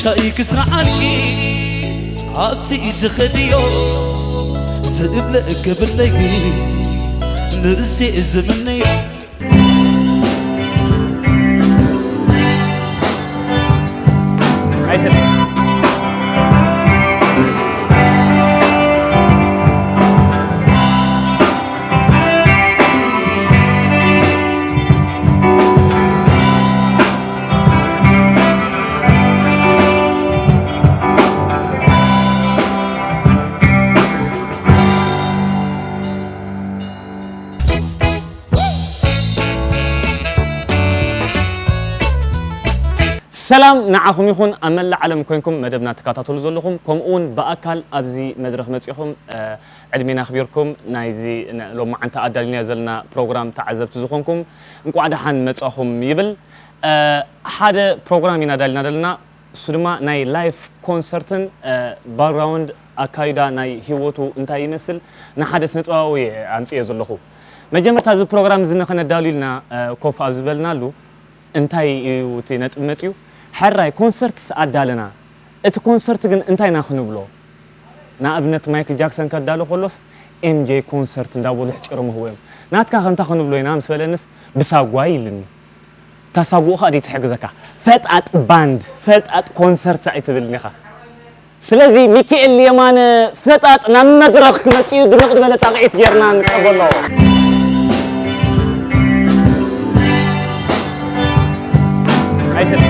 እንታይ ክስርዓልኪ ኣብቲ ዝኸድዮ ዝእብለ እገብለይ ንርእሲ ዝምነዮ ሰላም ንዓኹም ይኹን ኣብ መላእ ዓለም ኮይንኩም መደብና ትከታተሉ ዘለኹም፣ ከምኡ እውን ብኣካል ኣብዚ መድረኽ መጺኹም፣ እ፣ ዕድሜና ኣኽቢርኩም ናይዚ ነ-፣ ሎማዓንቲ ኣዳሊናዮ ዘለና ፕሮግራም ተዓዘብቲ ዝኾንኩም እንቋዕ ደሓን መጻኹም ይብል። እ፣ ሓደ ፕሮግራም ኢና ኣዳሊና ዘለና፣ እሱ ድማ ናይ ላይፍ ኮንሰርትን፣ እ፣ ባክግራውንድ ኣካይዳ ናይ ህይወቱ እንታይ ይመስል ንሓደ ስነ ጥበባዊ እየ ኣምጽዮ ዘለኹ። መጀመርታ እዚ ፕሮግራም እዚ ንኸነዳሉ ኢልና፣ እ፣ ኮፍ ኣብ ዝበልናሉ እንታይ እዩ እቲ ነጥቢ መጺኡ? ሕራይ ኮንሰርትስ ኣዳለና። እቲ ኮንሰርት ግን እንታይ ኢና ክንብሎ? ንኣብነት ማይክል ጃክሰን ከዳሉ ከሎስ ኤም ጄ ኮንሰርት እንዳበሉ ሕጭሮም ይህቡ እዮም። ናትካ ከ እንታይ ክንብሎ ኢና ምስ በለንስ ብሳጓ ኢልኒ። እታ ሳጉኡ ኸኣ ደይ ትሕግዘካ። ፈጣጥ ባንድ፣ ፈጣጥ ኮንሰርት ኣይትብልኒ ኢኻ። ስለዚ ሚኪኤል የማነ ፈጣጥ ናብ መድረኽ ክመጽእ እዩ። ድምቕ ዝበለ ጣቕዒት ጌርና ንቀበሎ። ኣይተ-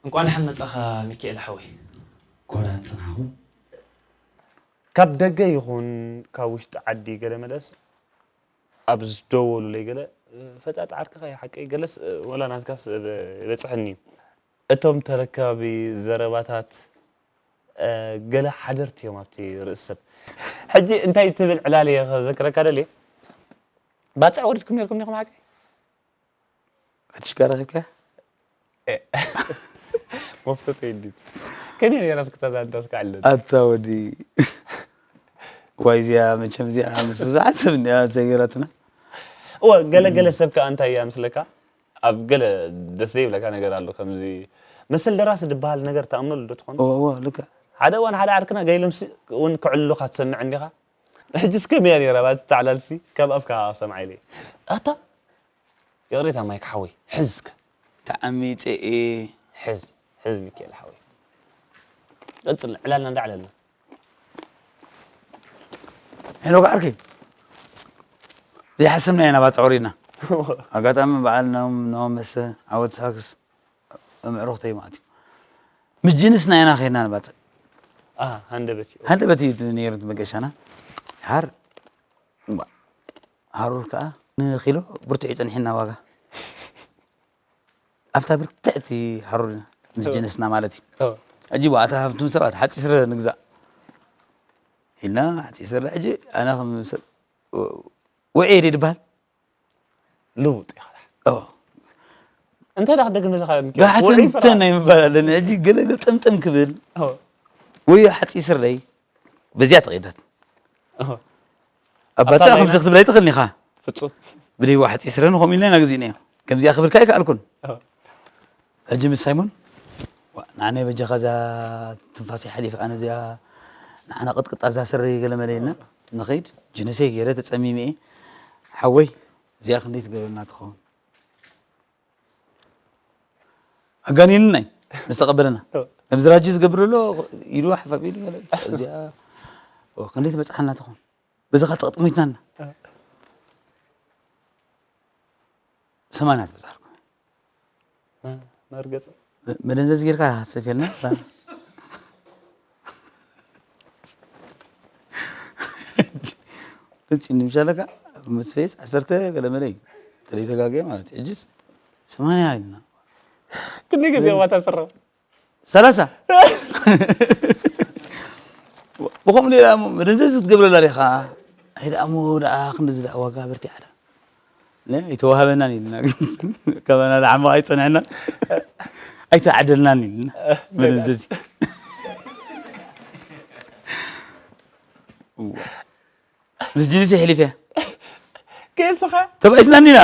እንቋዕ ደሓን መጻኻ ሚኪኤል ሓወይ። እንኳን ደሓን ጸናሕኹም። ካብ ደገ ይኹን ካብ ውሽጢ ዓዲ ገለ መለስ ኣብ ዝደወሉለይ ገለ፣ "ፈጣጥ ዓርክኻ እዩ ሓቀይ?" ገለስ፣ "ወላ ናትካስ በ-፣ ይበጽሐኒ እዩ." እቶም ተረካቢ ዘረባታት፣ እ፣ ገለ ሓደርቲ እዮም ኣብቲ ርእሲ ሰብ። ሕጂ እንታይ ትብል ዕላል እየ ከዘክረካ ደልየ? ባጽዕ ወሪድኩም ነርኩም ዲኹም ሓቀይ? ፈቲሽካ ረኺብካያ? እ። መፍተቱ የዲት። ከመይ ነይራ እስኪ እታ ዛንታ እስኪ ዓለና። ኣታ ወዲ። ዋይ እዚኣ መቸም እዚኣ ምስ ብዙሓት ሰብ እንዲያ ሰጊራትና። እወ፣ ገለ ገለ ሰብ ከኣ እንታይ እያ ምስለካ? ኣብ ገለ ደስ ዘይብለካ ነገር ኣሎ፣ ከምዚ መሰል ደራሲ ዝበሃል ነገር ትኣምነሉ ዶ ትኾን? እወ፣ እወ፣ ልክዕ። ሓደ እዋን ሓደ ዓርክና ገይሎምሲ እውን ክዕልሉኻ ትሰምዕ እንዲኻ። ሕጂስ ከመይ እያ ነይራ? ባቲ ተዓላልሲ ካብ ኣፍካ ሰምዓ ኢለ። ኣታ ይቕሬታ ማይክ ሓወይ፣ ሕዝ እስከ። ተዓሚጸ እየ። ሕዝ፣ ሕዝ ሚካኤል ሓወይ። ቀጽል፣ ዕላልና እንዳዕለልና። ሄኖክ ዓርከይ፣ ዘይሓሰብናዮ ኢና ባጽዕ ወሪድና። ኣጋጣሚ በዓል ናሆም፣ ናሆም መሰ፣ ዓወት ሳክስ፣ መዕረኽተይ ማለት እዩ። ምስ ጅንስና ኢና ኸይድና ንባጽዕ። ኣሃ፣ ሃንደበት እዩ። ሃንደበት እዩ ነይሩ እቲ መገሻና። ድሓር፣ እምባ፣ ሃሩር ከኣ ንኪሎ ብርቱዕ እዩ ጸኒሕና ዋጋ። ኣብታ ብርትዕቲ ሓሩር ምስ እ። ጅንስና ማለት እዩ። እ። ሕጂ ብኣታ ሃብቱም ሰባት ሓጺር ስረ ንግዛእ ኢልና ሓጺር ስረ። ሕጂ ኣነ ከም ሰብ ውዕይ ድበሃል? ልውጥ ኢኻ። ኦ። እንታይ ደኣ ክደግም ዘለኻ ሚካኤል? ጋሕቲ ውዕይ ፍራ። እንተ ናይ ምባል ኣለኒ። ሕጂ ገለ ገለ ጥምጥም ክብል ኦ። ወይ ሓጺር ስረይ በዚኣ ተቐይዳት። ኦ። ኣባታ ኣብታ ከምዚ ላይና ክትብል ኣይትኽእልን ኢኻ። ፍጹም። ብደይዋ ሓጺር ስረ ንኸምኡ ኢልና ኢና ግዜና። ከምዚኣ ክብልካ ኣይከኣልኩን። ኦ። ሕጂ ምስ ሳይሞን፣ ዋ፣ ንዓናይ በጃኻ እዛ ትንፋሰይ ሓሊፋ፣ ኣነ እዚኣ ንዓና ቅጥቅጣ እዛ ስረይ ገለ መለ ኢልና ንኸይድ፣ ጅንሰይ ገይረ ተጸሚመ እየ። ሓወይ፣ እዚኣ ክንደይ ትገብረና ትኸውን? ኣጋኒንናይ ምስ ተቐበለና። ከምዚ ራጂ ዝገብር ዘሎ ኢዱ ሓፋፍ ኢሉ ገለ፣ እዚኣ፣ ኦ፣ ክንደይ ትበጽሓና ትኾን? በዚ ኸዓ ተቐጥሚትናና። ሰማንያ ትበጽሓልኩም። መ-፣ መርገጽ። መ-፣ መደንዘዚ ጌርካ ሰፊልና። እቺ ንምሻለካ ምስ ፌስ ዓሰርተ ገለ መለ እዩ። ተለይ ተጋግየ ማለት እዩ። ሕጅስ ሰማንያ ኢልና። ክንደይ ግዜ እዋ ታስረው? ሰላሳ። ብኸምኡ ደኣ እሞ መደንዘዚ ክትገብረላ ዲኻ? ኣይ ደኣ እሞ ደኣ ክንድዚ ደኣ ዋጋ በርቲዓ ደኣ። ለ-፣ ኣይተዋህበናን ኢልና፣ ግን ካባና ደኣ ዓመቕ ኣይጸንሐናን። ኣይተዓደልናን ኢልና። መደንዘዚ። እዋ። ምስ ጅንሲ ኣሕሊፈ። ከየስኻ? ተባኢስና እንዲና።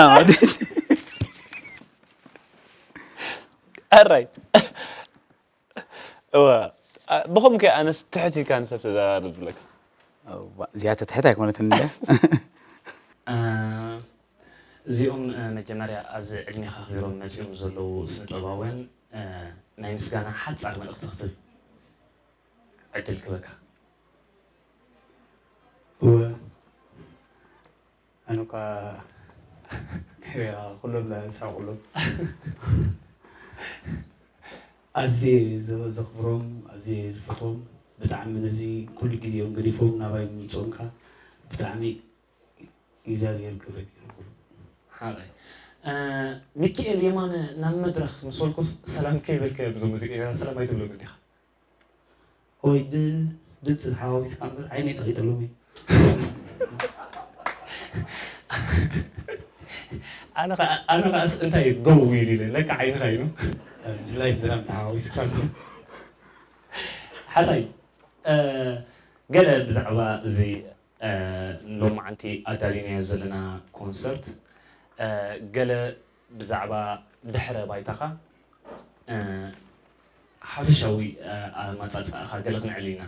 ኣራይ። እወ። ኣ-፣ ብኸምኡ ከ ኣነስ ትሕት ኢልካ ንሰብ ተዘራርብ ዝብለካ? እዋ፣ እዚኣ ተትሕት ኣይኮነትን እንድያ። እ፣ እዚኦም፣ እ፣ መጀመርያ ኣብዚ ዕድሜኻ ኣኽቢሮም መጺኦም ዘለዉ ስነ-ጥበባውያን፣ እ፣ ናይ ምስጋና ሓጻር መልእኽቲ ክትህብ ዕድል ክህበካ። እወ። ኣነ እኳ ኩሎም ዝስሕቁ ኣለዉ። ኣዝየ ዘ-፣ ዘኽብሮም፣ ኣዝየ ዝፈትዎም፣ ብጣዕሚ ነዚ ኩሉ ግዜኦም ገዲፎም ናባይ ምምፅኦም ከዓ ብጣዕሚ እግዚኣብሔር ክብረት ይኹን። ሓራይ። እ፣ ሚኪኤል የማነ ናብ መድረኽ ምስ በልኩስ ሰላም ከይበልካዮም እዞም ሙዚቀኛታት ሰላም ኣይትብሎም እንዲኻ? ወይ ብ-፣ ድምፂ ተሓዋዊስካ እምበር ዓይነይ ፀቒጠሎም እዩ። ኣነ ኸዓ፣ ኣነ ኸዓስ እንታይ ገው ኢሉ ኢለ፣ ለካ ዓይንኻ እዩ። ብፍላይ ብዝናብ ተሓዋዊስካ ኣሎ። ሓራይ፣ እ፣ ገለ ብዛዕባ እዚ፣ እ፣ ሎማዓንቲ ኣዳሊናዮ ዘለና ኮንሰርት፣ እ፣ ገለ ብዛዕባ ድሕረ ባይታኻ፣ እ፣ ሓፈሻዊ፣ እ፣ ኣመጻጽኣኻ ገለ ክነዕልል ኢና።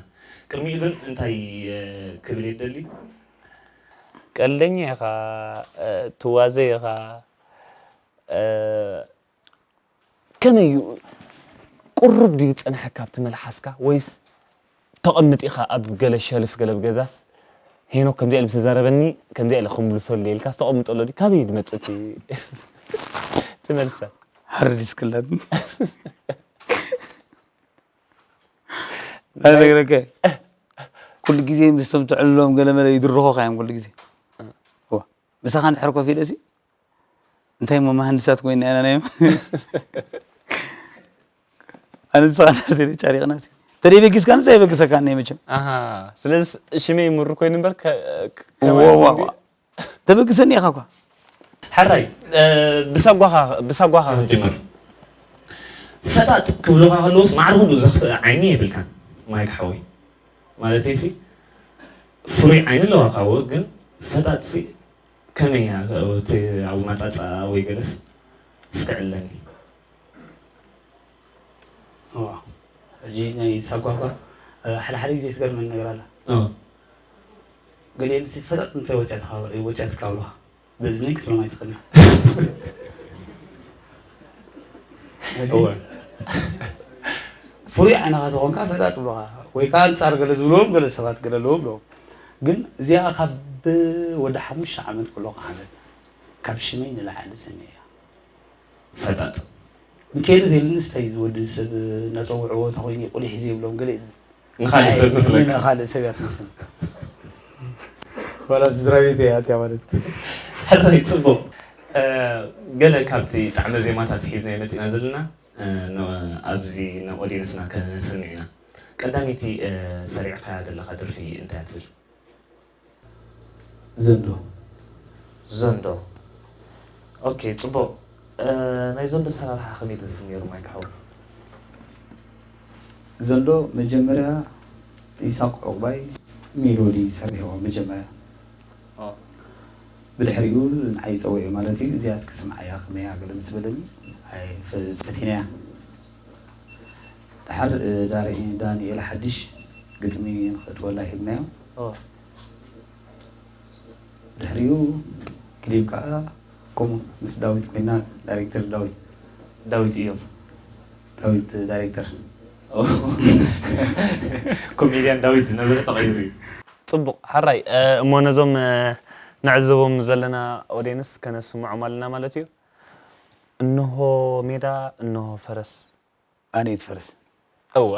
ቅድሚኡ ግን እንታይ፣ እ፣ ክብል እየ ደሊ? ቀልደኛ ኢኻ፣ እ፣ ትዋዘ ኢኻ፣ እ፣ ከመይ እዩ? ቁሩብ ድዩ ዝጸንሐካ ኣብቲ መልሓስካ ወይስ ተቐምጥ ኢኻ ኣብ ገለ ሸልፍ ገለ ኣብ ገዛስ? ሄኖክ ከምዚኣ ኢሉ ምስ ተዛረበኒ ከምዚኣ ኢለ ክምልሰሉ ኢልካስ ተቐምጦ ኣሎ ድዩ? ካበይ እዩ ዝመጽእ እቲ፣ እቲ መልሰ? ሃርድ ዲስክ ኣላት። ኣነግረከ፣ ኩሉ ግዜ ምስቶም ተዕልሎም ገለ መለ ይድርኾኻ እዮም ኩሉ ግዜ። እዋ፣ ምሳኻ እንድሕር ኮፍ ኢለሲ፣ እንታይ እሞ መሃንድሳት ኮይና ኢና ናይ ኣነ ንስኻ ናርቴ ጨሪቕናሲ። ተደይ በጊስካ ንሳ ይበግሰካ እኔ መቸም። ኣሃ፣ ስለዚ ሽመይ ይምሩ ኮይኑ እምበር ከ-፣ ከ-፣ እዎ፣ ከማይ እዎ፣ እዎ። ተበግሰኒ ኢኻ እኳ። ሕራይ፣ እ፣ ብሳጓኻ፣ ብሳጓኻ ክንጅምር። ፈጣጥ ክብሉኻ ከለውስ ማዕረ ኩሉ ዘኽፍእ ዓይኒ የብልካን፣ ማይክ ሓወይ። ማለተይሲ፣ ፍሩይ ዓይኒ ኣለዋ ካብኡ፣ ግን ፈጣጥሲ ከመይ እያ፣ እቲ ኣብ ማጣጻ ወይ ገለስ እስከ ዕለኒ። እዋ፣ ሕጂ ናይ ሳጓ እኳ፣ እ፣ ሓደ ሓደ ግዜ ትገርመኒ ነገር ኣላ። እ። ገሊኦም ሲ ፈጣጥ እንታይ ወጽያትካ፣ ወጽያትካ ኣብሉኻ። በእዝነይ ክትብሎም ኣይትኽእልን። ሕጂ እወ። ፍሩይ ዓይንኻ ተኾንካ ፈጣጥ ይብሉኻ። ወይ ከኣ ኣንጻር ገለ ዝብልዎም ገለ ሰባት ገለ ኣለዉ ይብልዎም። ግን እዚኣ ካብ ወዲ ሓሙሽተ ዓመት ከለኹ ዓመት ካብ ሽመይ ንላዕሊ ሰሚዐያ። ፈጣጥ። ሚካኤል ዘይብልንስ እንታይ እዩ ዝወዲ ሰብ እናጸውዕዎ እንተኾይኑ ቁሊሕ እዩ ዘይብሎም ገለ እዩ ዝብል። ንኻልእ ሰብ ናይ፣ መስለካ? ንኻልእ ሰብ እያ ትመስል። ዋላ ኣብ ስድራ ቤት እያ ኣትያ ማለት እዩ። ሕራይ፣ ጽቡቕ። እ፣ ገለ ካብቲ ጣዕመ ዜማታት ሒዝናዮ መጺና ዘለና፣ እ፣ ን-፣ ኣብዚ ንኦድየንስና ከነስምዕ ኢና። ቀዳመይቲ፣ እ፣ ሰሪዕካያ ዘለኻ ደርፊ እንታይ እያ ትብል? ዘንዶ። ዘንዶ። ኦኬ፣ ጽቡቕ። እ፣ ናይ ዘንዶ ኣሰራርሓ ከመይ ትመስል ነይሩ፣ ማይክ ሓወይ? ዘንዶ መጀመርያ ይሳቅ ዑቕባይ ሜሎዲ ሰሪሕዋ መጀመርያ። ኦ። ብድሕሪኡ ንዓይ ጸዊዑ ማለት እዩ፣ እዚኣ እስኪ ስምዓያ ከመይ እያ ገለ ምስ በለኒ፣ ኣይ፣ ፈ-፣ ፈቲናያ። ደሓር፣ እ፣ ዳሪ-፣ ዳንኤል ሓድሽ ግጥሚ ንኽእትወላ ሂብናዮ። ኦ። ድሕሪኡ ክሊፕ ከኣ ከምኡ ምስ ዳዊት ኮይና፣ ዳይሬክተር ዳዊት። ዳዊት እዮም። ዳዊት ዳይሬክተር። ኦ። ኮሜድያን ዳዊት ዝነበረ ተቐይሩ እዩ። ጽቡቕ፣ ሓራይ፣ እ፣ እሞ ነዞም፣ እ፣ ንዕዘቦም ዘለና ኦድየንስ ከነስምዖም ኣለና ማለት እዩ። እንሆ ሜዳ፣ እንሆ ፈረስ። ኣነ እየ እቲ ፈረስ። እወ፣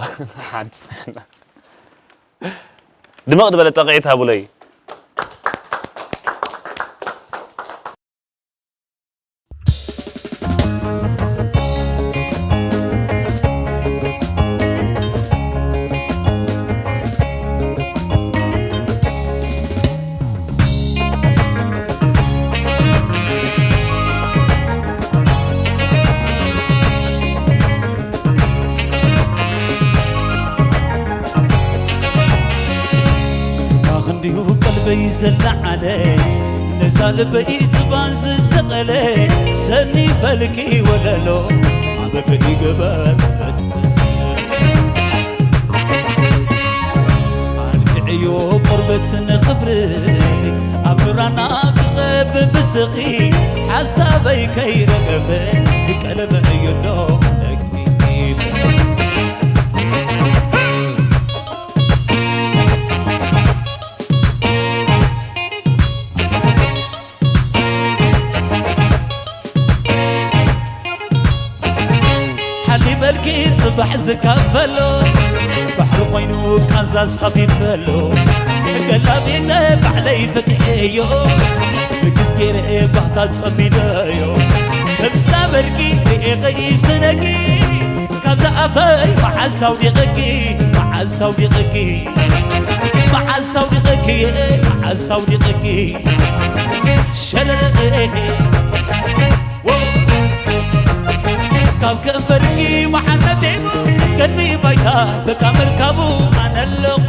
ሓንቲ ስምዕና። ድምቕ ዝበለ ጠቕዒት ሃቡለይ። ዝለዓለ ነዛ ልበይ ዝባን ዝሰቐለ ሰኒ ፈልኪ ወለሎ ዓመት ይግበር ኣልክዕዮ ቆርበት ንኽብሪ ኣብ ዱራና ክቐብ ብስኺ ሓሳበይ ከይረገፈ ቀለመ እዩዶ ነግኒ ሓሊበልኪ ጽባሕ ዝካፈሎ ባሕሪ ኮይኑ ቃንዛ ሳፊፈሎ ገላቢነ ባዕለይ ፈትሐዮ ንግስ ገይረ ባህታ ጸሚደዮ እብዛ በልኪ ርኤ ቀይስነኪ ካብዛ ኣፈይ መዓስ ኣውዲቐኪ መዓስ ኣውዲቐኪ መዓስ ኣውዲቐኪ መዓስ ኣውዲቐኪ ሸለለለለ ካብ ከንፈርኪ መዓር ነዲቡ ቅድሚ ባይታ በቃ ምርካቡ ኣነ ኣለኹ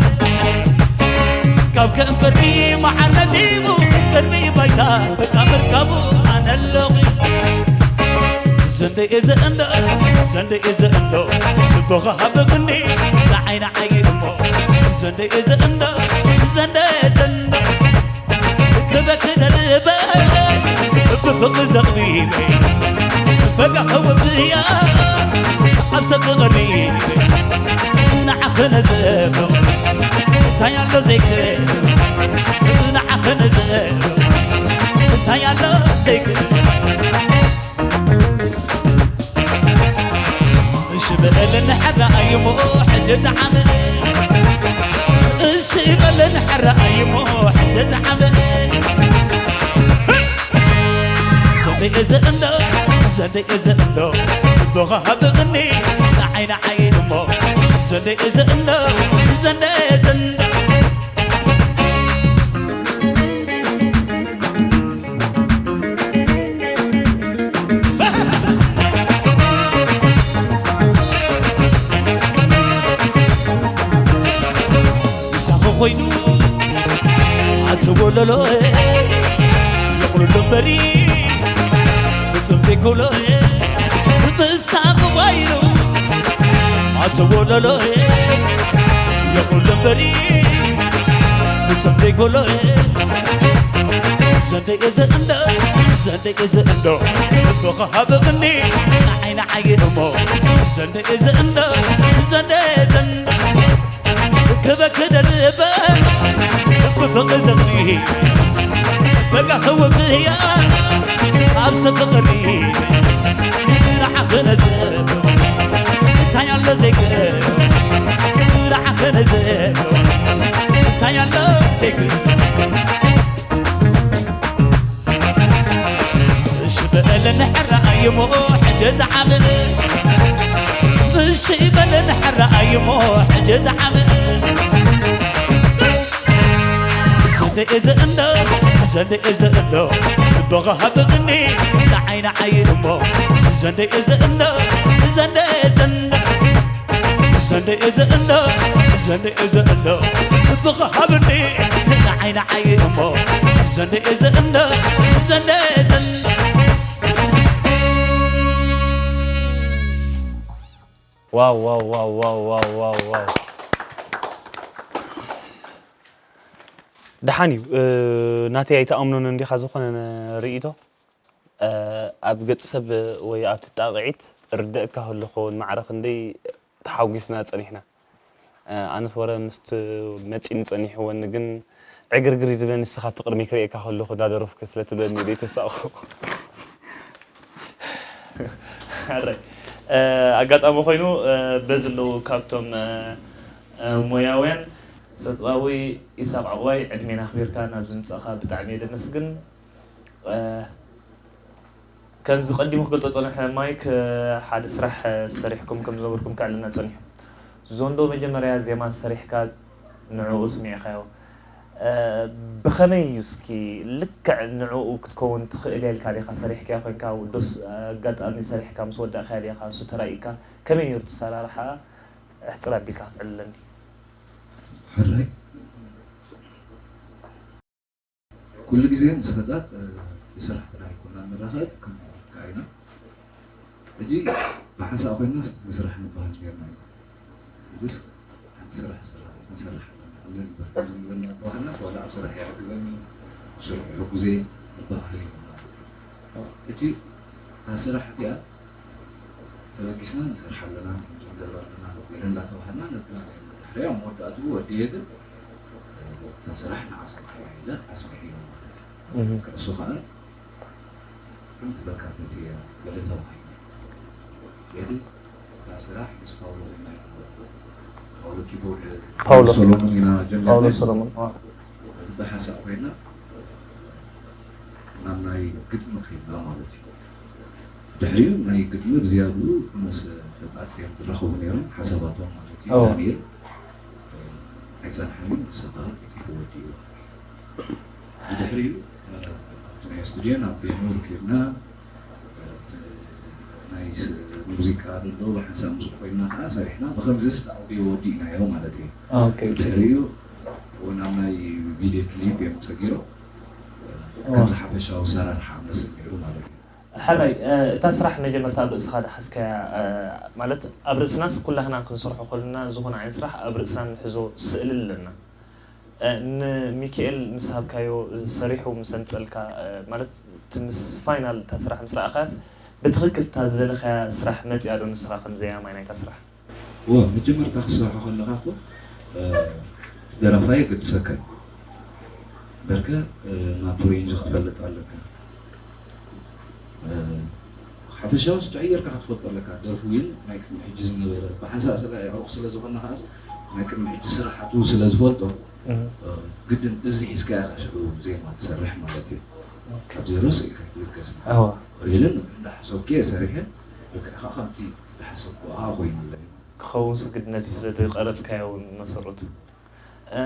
ካብ ከንፈርኪ መዓር ነዲቡ ቅድሚ ባይታ በቃ ምርካቡ ኣነ ኣለኹ ዘንደ እየ ዘእንዶ ዘንደ እየ ዘእንዶ ልቦኻ ሃበግኒ ንዓይ ንዓይ እሞ ዘንደ እየ ዘእንዶ ዘንደ ዘንዶ ክበክ ደልበ ብፍቕሪ ዘቕቢበ በጋ ከወብያ ኣብ ሰብ ፍቕሪ ንዓኸ ነዘብ እንታይ ኣሎ ዘይክ ንዓኸ ነዘብ እንታይ ኣሎ ዘይክ እሺ በለኒ ሕራይ እሞ ሕጂ ተዓመ እሺ በለኒ ሕራይ እሞ ሕጂ ተዓመ ዘንደይ እዘ እንዶ ዘንደይ እዘ እንዶ ልቦኻ ሃብቕኒ ንዓይ ንዓይ እሞ ዘንደይ እዘ እንዶ ዘንደይ እዘ እንዶ ምሳኺ ኮይኑ ኣትወለሎ የቑልሉ እምበሪ ፍጹም ዘይኮሎ ምሳኺ ኮይኑ ኣትወለሎ የቑልሉ እምበሪ ፍጹም ዘይኮሎ ዘንደይ እዘ እንዶ ዘንደይ እዘ እንዶ ልቦኻ ሃብቕኒ ንዓይ ንዓይ እሞ ዘንደይ እዘ እንዶ ዘንደይ እዘ እንዶ ክበክ ደልበ ብፍቕሪ ዘቕኒ በቃ ክውግያ ኣብ ሰብ ፍቕሪ ንዓኺ ነዘብ እንታይ ኣሎ ዘይክ ንዓኺ ነዘብ እንታይ ኣሎ ዘይክ እሺ በለኒ ሕራይ እሞ ሕጂ ተዓመ እሺ በለኒ ሕራይ እሞ ሕጂ ተዓመ ዘንደ እዘ እንዶ ዘንደ እዘ እንዶ ልቦኻ ሃብቕኒ ንዓይ ንዓይ እሞ ዘንደ እዘ እንዶ ዘንደ እዘ እንዶ ዘንደ እዘ እንዶ ዘንደ እዘ እንዶ ልብኻ ሃብኒ ንዓይ ንዓይ እሞ ዘንደ እዘ እንዶ ዘንደ እዘ እንዶ ዋው ዋው ዋው ዋው ዋው ዋው ዋው ደሓን እዩ። ናተይ ኣይትኣምኖን እንዲኻ ዝኾነ ርእይቶ ኣብ ገጽ ሰብ ወይ ኣብቲ ጣቕዒት እርደእካ ከሎ ክኸውን ማዕረ ክንደይ ተሓጒስና ጸኒሕና። ኣነስ ወረ ምስቲ መጺኒ ጸኒሕወኒ ግን ዕግርግር እዩ ዝብለኒ ንስኻ ኣብቲ ቅድመይ ክርእየካ ከለኹ እንዳደረፍኩ ስለ ትብለኒ እዩ ዘይተሳእኹ። ሕራይ ኣጋጣሚ ኮይኑ በዚ ኣለዉ ካብቶም ሞያውያን ሰብኣዊ ኢሳቕ ዕቑባይ ዕድሜና ኣኽቢርካ ናብዚ ምጻእኻ ብጣዕሚ እየ ዘመስግን። ከምዚ ቀዲሙ ክገልጾ ዝጸንሐ ማይክ ሓደ ስራሕ ሰሪሕኩም ከም ዝነበርኩም ከዕልልና ጸኒሑ። ዞንዶ መጀመርያ ዜማ ሰሪሕካ ንዕኡ ስሚዕካዮ። ብኸመይ እዩ እስኪ ልክዕ ንዕኡ ክትከውን ትኽእል እያ ኢልካ ዲኻ ሰሪሕካዮ ኮይንካ ዶስ ኣጋጣሚ ሰሪሕካ ምስ ወዳእካዮ ዲኻ እሱ ተራእዩካ? ከመይ ነይሩ እቲ ኣሰራርሓ? ኣሕጽር ኣቢልካ ክትዕልለኒ። ሕራይ። ኩሉ ግዜ ምስ ፈጣጥ ብስራሕ ጥራይ ኮና ንራኸብ፣ ክንራኸብ ኢና። ሕጂ ብሓንሳእ ኮይናስ ብስራሕ ንበሃል ጌርና ኢና። ሕጅስ ሓንቲ ስራሕ ስራሕ ክንሰርሕ ኣለና። ከምዚ ንበሃል፣ ከምዚ ንበሃል እናተባሃልናስ ዋላ ኣብ ስራሕ ይሕግዘኒ፣ ኣብ ስራሕ ይሕጉዜ ንበሃል ኢና ማለት እዩ። ሕጂ እታ ስራሕ እቲኣ ተበጊስና ንሰርሕ ኣለና፣ ከምዚ ንገብር ኣለና ኢለ እንዳተባሃልና ነብላ ነይርና። ድሕሪኣ ኣብ መወዳእትኡ ወዲየ ግን እታ ስራሕ ንዓ ስርሓያ ኢለ ኣስሚዐዮ ማለት እዩ። እህ። ከእሱ ከዓ ከምቲ በቃ በቲ ዕለታዊ ሃይለ። ግን እታ ስራሕ ምስ ፓውሎ ኮይና እያ። ፓውሎ ኪቦርድ፣ ፓውሎ። ሶሎሞን ኢና ጀመርና። ፓውሎ ሶሎሞን፣ ኣዎ። ብሓንሳእ ኮይና ናብ ናይ ግጥሚ ከይድና ማለት እዩ። ድሕሪኡ ናይ ግጥሚ ብዝያድኡ ምስ ፈጣጥ እዮም ዝራኸቡ ነይሮም፣ ሓሳባቶም ማለት እዩ። ኣዎ። ዳንኤል ኣይጸንሐንን፣ ንሱ ከዓ ተወዲኡ። ብድሕሪኡ ኣብቲ ናይ ስቱድዮ ናብ ቤኑር ከይድና፣ ናይ ስ-፣ ሙዚቃ ዘሎ ብሓንሳብ ምስኡ ኮይንና ከዓ ሰሪሕና፣ ብኸምዚ ስታውዲዮ ወዲእናዮ ማለት እዩ። ኦኬ። ድሕሪኡ እውን ኣብ ናይ ቪድዮ ክሊፕ እዮም ሰጊሮም። ከምዚ ሓፈሻዊ ሰራርሓ መስል ነይሩ ማለት እዩ። ሕራይ፣ እ፣ እታ ስራሕ መጀመርታ ኣብ ርእስኻ ዝሓዝካያ፣ እ፣ ማለት ኣብ ርእስናስ ኩላህና ክንሰርሖ ከለና ዝኾነ ዓይነት ስራሕ ኣብ ርእስና ንሕዞ ስእሊ ኣለና። እ፣ ንሚካኤል ምስ ሃብካዮ ሰሪሑ ምስ ኣምጸልካ፣ እ፣ ማለት እቲ ምስ ፋይናል እታ ስራሕ ምስ ረኣኻያስ ብትኽክል እታ ዝደለኻያ ስራሕ መጺኣ ዶ ንስኻ ከም ዘያማይ ናይታ ስራሕ? እወ፣ መጀመርታ ክትሰርሖ ከለኻ እኮ፣ እ፣ እቲ ደራፋይ የገድሰካ እዩ። በርከ፣ እ፣ ናቱ ሬንጅ ክትፈልጥ ኣለካ። እ፣ ሓፈሻዊ ስቱዕይ ጌርካ ክትፈልጦ ኣለካ። ደርፉ ግን ናይ ቅድሚ ሕጂ ዝነበረ፣ ብሓንሳእ ስለ ኣዕሩኽ ስለ ዝኾንና ከኣ፣ ናይ ቅድሚ ሕጂ ስራሓቱ ስለ ዝፈልጦ፣ እህ። እ፣ ግድን እዚ ሒዝካ ኢኻ ሽዑ ዜማ ትሰርሕ ማለት እዩ። ኦኬ። ካብ ዜሮ ስኢልካ ኣይትብገስን። እወ። ሪልን እንዳሓሰብኩ እየ ሰሪሐ፣ ልክዕ ከኣ ከምቲ ዝሓሰብኩ ከኣ ኮይኑለይ። ክኸውን ስግድነት እዩ፣ ስለ ዝቐረጽካዮ እውን መሰረቱ። እ፣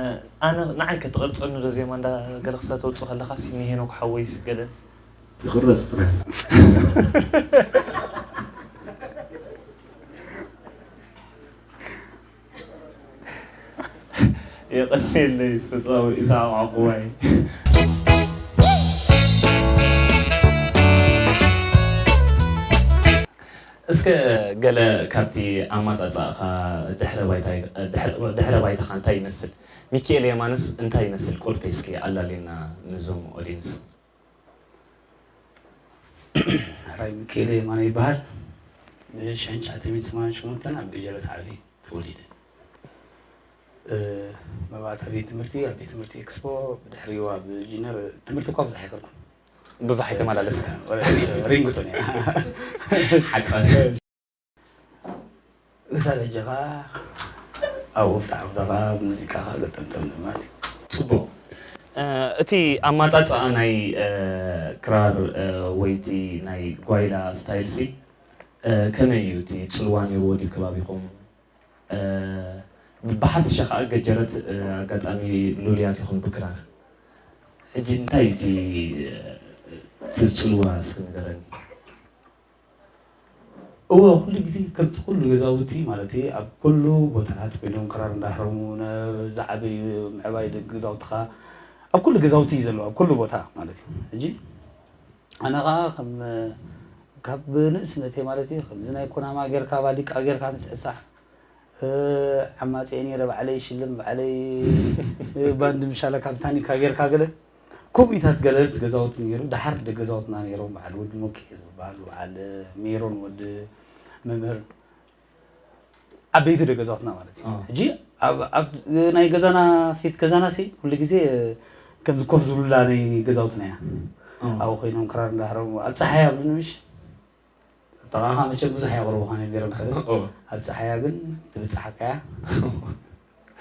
ኣነ ንዓይ ከ ትቐርጸኒ ዶ ዜማ እንዳ ገለ ክስታ ተውጽእ ከለኻሲ ንሄኖክ ሓወይስ ገለ? ይቕረጽ ጥራይ። የቐንየለይ፣ ዝተጻወ ኢሳቕ ዓቑባይ። እስከ ገለ ካብቲ ኣማጻጽኣኻ ድሕረ ባይታ፣ ድሕረ፣ ድሕረ ባይታኻ እንታይ ይመስል? ሚኪኤል የማነስ እንታይ ይመስል? ቁርተይ እስኪ ኣላልየና ንዞም ኦዲየንስ። ሕራይ ሚኪኤል የማነ ይበሃል። ብሽሕን ትሽዓተ ሚእትን ሰማንያን ሸሞንተን ኣብ ገጀረት ዓቢ ተወሊደ። እ፣ መባእታ ቤት ትምህርቲ ኣብ ቤት ትምህርቲ ኤክስፖ፣ ብድሕሪኡ ኣብ ጂነር ትምህርቲ እኳ ብዙሕ ኣይከድኩን። ብዙሕ ኣይተመላለስካን። ወረ-፣ ሪንግቶን እያ። ሓጻር። ክሳብ ሕጂ ኸኣ ኣብኡ ብጣዕሚ ኸኣ ሙዚቃ ኸኣ ገጠምጠም ማለት እዩ። ጽቡቕ። እ፣ እቲ ኣማጻጽኣ ናይ፣ እ፣ ክራር፣ እ፣ ወይ እቲ ናይ ጓይላ ስታይልሲ፣ እ፣ ከመይ እዩ? እቲ ጽልዋ ነይርዎ ድዩ ከባቢኹም? እ፣ ብሓፈሻ ኸኣ ገጀረት፣ እ፣ ኣጋጣሚ ሉልያት ኢኹም ብክራር። ሕጂ እንታይ እዩ እቲ፣ እ፣ እቲ ጽልዋ እስኪ ንገረኒ። እወ፣ ኩሉ ግዜ ከምቲ ኩሉ ገዛውቲ ማለት እዩ፣ ኣብ ኩሉ ቦታታት ኮይኖም ክራር እንዳህረሙ ነ-፣ ዝዓበዩ ምዕባይ ደቂ ገዛውትኻ ኣብ ኩሉ ገዛውቲ እዩ ዘሎ፣ ኣብ ኩሉ ቦታ ማለት እዩ። ሕጂ ኣነ ኸዓ ከም፣ ካብ ንእስነተይ ማለት እዩ፣ ከምዚ ናይ ኩናማ ጌርካ፣ ባሊቃ ጌርካ ምስዕሳዕ፣ እ፣ ዓማጽየ ነይረ፣ ባዕለይ ሽልም፣ ባዕለይ ባንድ ምሻለ ካብ ታኒካ ጌርካ ገለ ከምኡታት ገለ ገዛውቲ ነይሩ። ደሓር ደገዛውትና ነይሮም፣ በዓል ወዲ ሞኬ ዝበሃሉ፣ በዓል ሜሮን ወዲ መምህር፣ ዓበይቲ ደገዛውትና ማለት እዩ። ኣዎ። ሕጂ ኣብ፣ ኣብ ናይ ገዛና፣ ፊት ገዛና ሲ ኩሉ ግዜ ከምዚ ኮፍ ዝብሉላ ናይ ገዛውትና እያ። ኣዎ። ኣብኡ ኮይኖም ክራር እንዳህረሙ፣ ኣብ ጸሓይ ኣብሉኒ ምሽ ጥቓኻ መቸም ብዙሕ የቕርቡኻ ነቢሮም ከ። ኦ። ኣብ ጸሓያ ግን ትብጽሓካ እያ።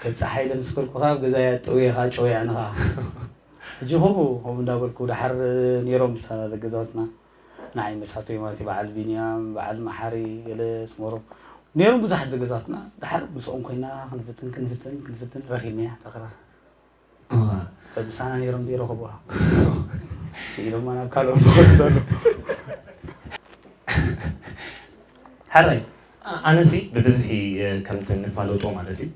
ከም ጸሓይ ለምስክርኩኻ ኣብ ገዛይ ኣጠውየኻ ጨውያንኻ። ሕጂ ከምኡ፣ ከምኡ እንዳበልኩ፣ ደሓር ነይሮም ምሳና ደገዛውትና። ንዓይ መሳቶይ ማለት እዩ፣ በዓል ቢንያም፣ በዓል መሓሪ፣ ገለ ስመሮም። ነይሮም ብዙሓት ደገዛውትና። ደሓር ምስኦም ኮይና ክንፍትን፣ ክንፍትን፣ ክንፍትን ረኺብናያ እታ ክራር። እዋ። ምሳና ነይሮም ዶ ይረኽቡዋ? ስኢሎማ ናብ ካልኦት ዝኸዱ ዘለዉ። ሕራይ፣ ኣ-፣ ኣነሲ ብብዝሒ፣ እ፣ ከምቲ እንፋለጦ ማለት እዩ፣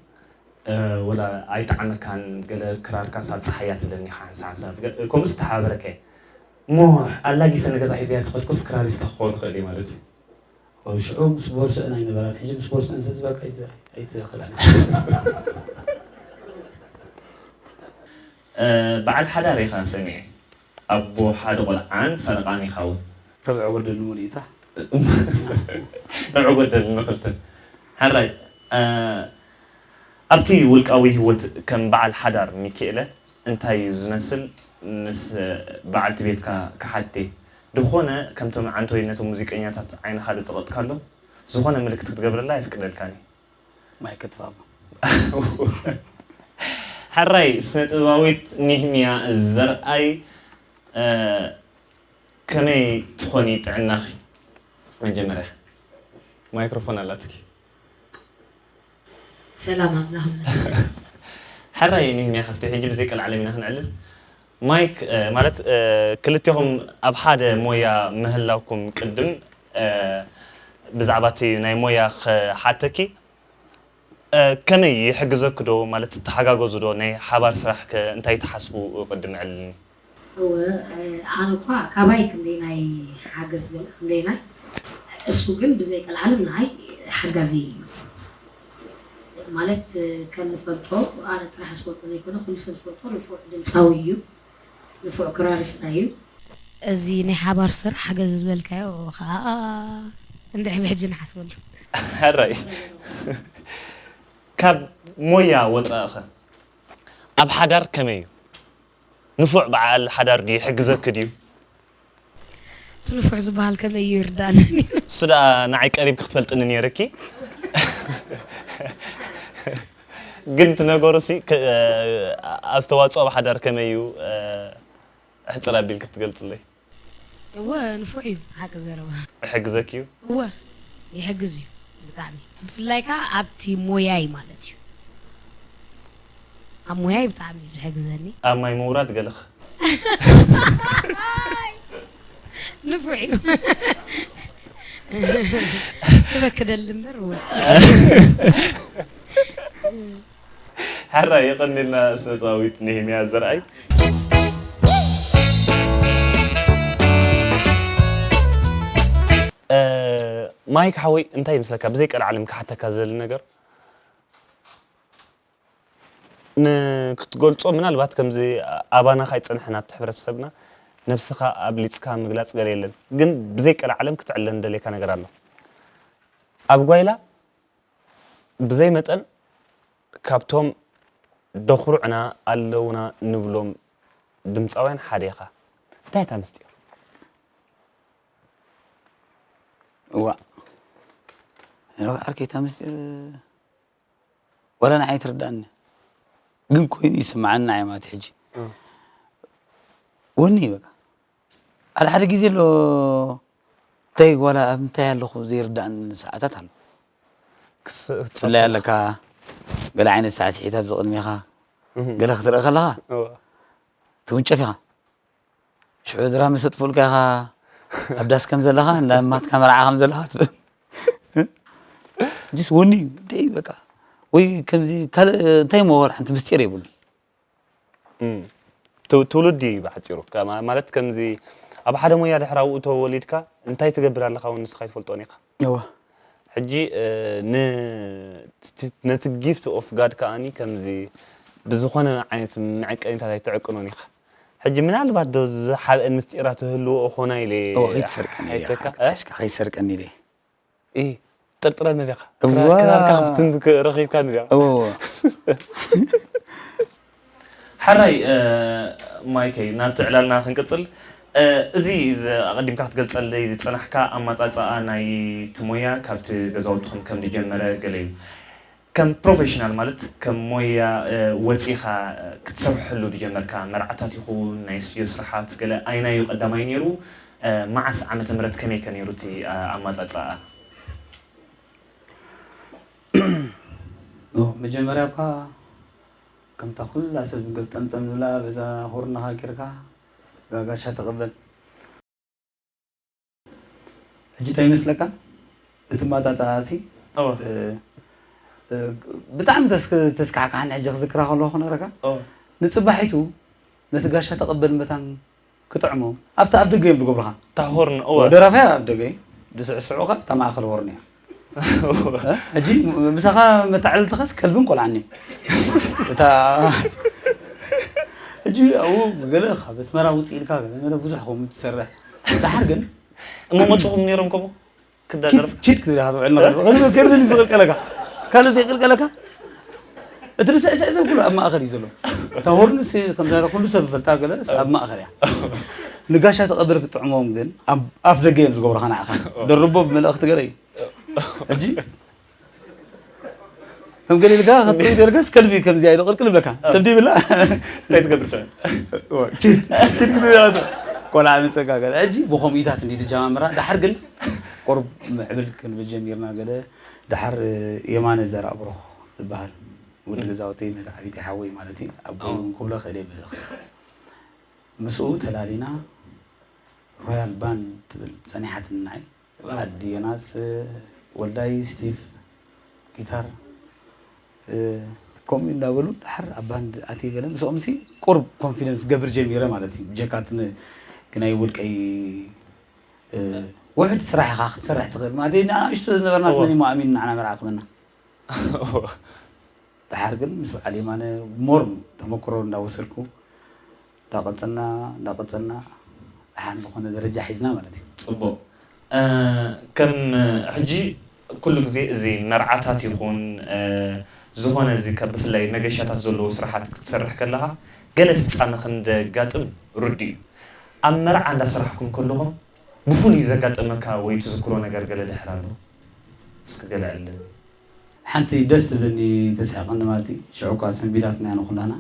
እ፣ ወላ ኣይጠዓመካን፣ ገለ ክራርካስ ኣብ ጸሓይ እያ ትብለኒ ኢኻ ሓንሳብ ሓንሳብ። ገ-፣ ከምኡ ዝተሓባበረካ እየ። እሞ ኣላጊሰ ንገዛ ሒዘያ ተኸድኩስ ክራሪስታ ክኸውን ይኽእል እየ ማለት እዩ። ወይ ሽዑ ምስ ቦርስአን ኣይነበራን፣ ሕጂ ምስ ቦርስአን ስለ ዝበልካ ኣይተ-፣ ኣይተኸላን። እ፣ በዓል ሓዳር ኢኻ ሰሚዐ። ኣቦ ሓደ ቆልዓን ፈረቓን ኢኻ እውን። ረብዐ ጎደል ንሙሉኢታ። ረብዐ ጎደል ንኽልተ። ሓራይ፣ እ፣ ኣብቲ ውልቃዊ ህይወት ከም በዓል ሓዳር ሚኪኤለ እንታይ እዩ ዝመስል? ምስ በዓልቲ ቤትካ ክሓቴ፣ ዝኾነ ከምቶም ዓንተወይነቶም ሙዚቀኛታት ዓይንኻ ዝጸቐጥካሎም፣ ዝኾነ ምልክት ክትገብረላ ኣይፍቅደልካን እዩ። ማይ ክትፋሞ። ሓራይ፣ ስነ ጥበባዊት ኒህምያ ዘርኣይ፣ እ፣ ከመይ ትኾኒ ጥዕናኺ? መጀመርያ ማይክሮፎን ኣላትኪ። ሰላም ኣምላኽ ይመስገን። ሓራይ ኒህምያ፣ ካብቲ ሕጂ ብዘይ ቀልዓለም ኢና ክንዕልል። ማይክ፣ እ፣ ማለት፣ እ፣ ክልቴኹም ኣብ ሓደ ሞያ ምህላውኩም ቅድም፣ እ፣ ብዛዕባ እቲ ናይ ሞያ ክሓተኪ፣ እ፣ ከመይ ይሕግዘኪ ዶ? ማለት ትተሓጋገዙ ዶ? ናይ ሓባር ስራሕ ከ እንታይ ትሓስቡ? ቅድም ዕልልኒ። እወ፣ እ፣ ኣነ እኳ ካባይ ክንደይ ናይ ሓገዝ ገለ ክንደይ ናይ፣ እሱ ግን ብዘይ ቀልዓለም ንዓይ ሓጋዚ እዩ። ማለት፣ እ፣ ከም ንፈልጦ፣ ኣነ ጥራሕ ዝፈልጦ ዘይኮነ፣ ኩሉ ሰብ ዝፈልጦ ንፉዕ ድምፃዊ እዩ። ንፉዕ ክራሪስታ እዩ። እዚ ናይ ሓባር ስራሕ ሓገዝ ዝበልካዮ ከዓ እንድዒ ብሕጂ ንሓስበሉ። ሕራይ። ካብ ሞያ ወፃእኸ ኣብ ሓዳር ከመይ እዩ? ንፉዕ በዓል ሓዳር ድዩ? ይሕግዘኪ ድዩ? እቲ ንፉዕ ዝበሃል ከመይ እዩ ይርዳእኒ? እሱ ደኣ ንዓይ ቀሪብኪ ክትፈልጥኒ ነይርኪ። ግን እቲ ነገሩ ሲ፣ ከ-፣ ኣስተዋፅኦ ኣብ ሓዳር ከመይ እዩ? ኣሕፅር ኣቢልኪ ክትገልፅለይ? እወ፣ ንፉዕ እዩ፣ ሓቂ ዘረባ። ይሕግዘኪ እዩ? እወ፣ ይሕግዝ እዩ ብጣዕሚ። ብፍላይ ከኣ ኣብቲ ሞያይ ማለት እዩ። ኣብ ሞያይ ብጣዕሚ እዩ ዝሕግዘኒ። ኣብ ማይ ምውራድ ገለኸ? ንፉዕ እዩ። ትበክደል እምበር እወ። ሕራይ የቐንየልና ስነ-ጥበባዊት ነህምያ ዘርኣይ። እ፣ ማይክ ሓወይ፣ እንታይ ይመስለካ፣ ብዘይ ቀልዓለም ክሓተካ ዝደሊ ነገር፣ ንክትገልጾ ምናልባት ከምዚ ኣባና ካይጸንሐና ኣብቲ ሕብረተሰብና ነብስኻ ኣብሊጽካ ምግላጽ ገለ የለን፣ ግን ብዘይ ቀልዓለም ክትዕለን ደልየካ ነገር ኣሎ። ኣብ ጓይላ ብዘይ መጠን ካብቶም ደኹርዕና ኣለውና ንብሎም ድምፃውያን ሓደ ኢኻ። እንታይ እታ ምስጢር? እዋ። ሄኖክ ዓርከይ፣ እታ ምስጢር ዋላ ንዓይ ትርዳእኒ። ግን ኮይኑ ይስምዓኒ ንዓይ ማለት ሕጂ። እ። ወኒ በቃ። ሓደ ሓደ ግዜ ኣሎ፣ እንታይ ዋላ ኣብ ምንታይ ኣለኹ ዘይርዳእኒ ሰዓታት ኣሎ። ክስ-፣ ብፍላይ ኣለካ፣ ገለ ዓይነት ሳዕስዒት ኣብዚ ቅድሜኻ፣ እህ። ገለ ክትርኢ ከለኻ፣ እዋ። ትውንጨፍ ኢኻ። ሽዑ ድራመ ሰጥፉልካ ኢኻ፣ ኣብ ዳስ ከም ዘለኻ፣ እንዳ ማትካ መርዓ ከም ዘለኻ ትብል። ጅስ ወኒ እዩ፣ ደይ በቃ። ወይ ከምዚ ካልእ እንታይ እሞ ዋላ ሓንቲ ምስጢር የብሉን። እም። ትው-፣ ትውልዲ እዩ ብሓጺሩ። ከ-፣ ማ-፣ ማለት ከምዚ ኣብ ሓደ ሞያ ድሕሪ ኣብኡ ተወሊድካ እንታይ ትገብር ኣለኻ እውን ንስኻ ኣይትፈልጦን ኢኻ። እወ። ሕጂ፣ እ፣ ን-፣ ቲ-፣ ነቲ ጊፍት ኦፍ ጋድ ከኣኒ ከምዚ ብዝኾነ ዓይነት መዐቀኒታት ኣይትዕቅኖን ኢኻ። ሕጂ ምናልባት ዶ ዝሓብአን ምስጢራት ይህልዎ ኾና ኢለ እወ፣ ከይትሰርቀኒ ኢለ ሓይተካ፣ ሓ-፣ እ? ሓሽካ ከይሰርቀኒ ኢለ። ኢ፣ ጥርጥረኒ ዲኻ? እዋ። ክራ-፣ ክራርካ ክፍትን ክ-፣ ረኺብካኒ ዲኻ? እዋ፣ እዋ። ሓራይ፣ እ፣ ማይከይ፣ ናብቲ ዕላልና ክንቅጽል፣ እ፣ እዚ ዝ-፣ ኣቐዲምካ ክትገልጸለይ ዝጸናሕካ ኣመጻጽኣ ናይቲ ሞያ ካብቲ ገዛውትኹም ከም ዝጀመረ ገለ እዩ። ከም ፕሮፌሽናል ማለት ከም ሞያ፣ እ፣ ወጺኻ፣ እ፣ ክትሰርሐሉ ዝጀመርካ መርዓታት ይኹን ናይ ስቱድዮ ስራሓት ገለ ኣይናዩ ቀዳማይ ነይሩ? እ፣ መዓስ ዓመተ ምህረት ከመይ ከ ነይሩ እቲ፣ እ፣ ኣማጻጽኣ? ኦ፣ መጀመርያ እኳ ከምታ ኩላ ሰብ ገልጠምጠም ዝብላ በዛ ሆርናኻ ጌርካ ጋጋሻ ተቐበል። ሕጂ እንታይ ይመስለካ? እቲ ማጻጻኣሲ፣ እወ። እ፣ ብጣዕሚ ተስካሕካሕን ሕጂ ክዝክራ ከለኹ ክነግረካ፣ ንፅባሒቱ ነቲ ጋሻ ተቐበል መታን ክጥዕሞ ኣብቲ ኣፍ ደገ እዮም ዝገብሩኻ። ታሆርን ደራፋይ ኣፍ ደገ እዩ፣ ዝስዕስዑኻ እታ ማእኸል ሆርን እያ። ሕጂ ምሳኻ መታዕልልትኻስ ከልብን ቆልዓን እዮም። እታ ሕጂ ኣብኡ ገለ ካብ ኣስመራ ውፅእ ኢልካ ገለ መለ ብዙሕ ከምኡ ትሰርሕ። ደሓር ግን እሞ መፅኹም ነይሮም ከምኡ ክዳደርፍ ኪድ ክትብል ኢኻ ትውዕል ነገር። ከልቢ ከልቢ ዝቕልቀለካ፣ ካልእ ዘይቅልቀለካ። እቲ ንስዕስዕ ሰብ ኩሉ ኣብ ማእኸል እዩ ዘሎ። እታ ሆርንስ ከምዛ ኩሉ ሰብ ዝፈልጣ ገለ ኣብ ማእኸል እያ። ንጋሻ ተቐበል ክጥዕሞም ግን ኣብ ኣፍ ደገ እዮም ዝገብሩኻ ንዓኻ። ደርቦ ብመልእኽቲ ገለ እዩ። ሕጂ ከም ገለ ኢልካ ክትርኢ ደርገስ ከልቢ ከምዚ ኣይዶ ቅልቅል ብለካ ሰብ ዲብላ እንታይ ትገብር ትብል ችድ ክትብል ቆልዓ መፀካ ገለ ሕጂ ብኸምኡታት እንዲ ትጀማምራ። ዳሕር ግን ቁርብ ምዕብል ክንብል ጀሚርና። ገለ ዳሕር የማነ ዘርኣብሩኽ ዝበሃል ወዲ ገዛውተይ መትዓቢቲ ሓወይ ማለት እዩ። ኣብ ጎኑ ክብሎ ክእል ብክስ ምስኡ ተላሊና ሮያል ባንድ ትብል ፀኒሓትኒ ንዓይ። ኣዲ ዮናስ፣ ወልዳይ፣ ስቲቭ ጊታር፣ ከምኡ እንዳበሉ ድሓር ኣብ ባንድ ኣትየ ገለ ምስኦም ሲ ቁርብ ኮንፊደንስ ገብር ጀሚረ ማለት እዩ። ብጀካ እቲ ን- ግናይ ውልቀይ ውሕድ ስራሕ ኢኻ ክትሰርሕ ትኽእል ማለት እዩ። ንኣሽቱ ዝነበርና መን እሞ ኣሚኑ ንዓና መርዓ ክበና ድሓር ግን ምስ በዓል የማነ ሞር ተመክሮ እንዳወሰድኩ እንዳቐፀልና እንዳቐፀልና ደሓን ዝኾነ ደረጃ ሒዝና ማለት እዩ። ፅቡቕ። ከም ሕጂ ኩሉ ግዜ እዚ መርዓታት ይኹን ዝኾነ እዚ ካብ ብፍላይ መገሻታት ዘለዎ ስራሓት ክትሰርሕ ከለኻ ገለ ፍፃመ ከም ዘጋጥም ርዱእ እዩ። ኣብ መርዓ እንዳሰራሕኩም ከለኹም ብፍሉይ ዘጋጠመካ ወይ ትዝክሮ ነገር ገለ ድሕር ኣሎ? እስኪ ገለ ዕልል። ሓንቲ ደስ ትብለኒ ተስሕቐኒ ማለት እዩ። ሽዑ እኳ ሰንቢዳትና ኢና ኩላና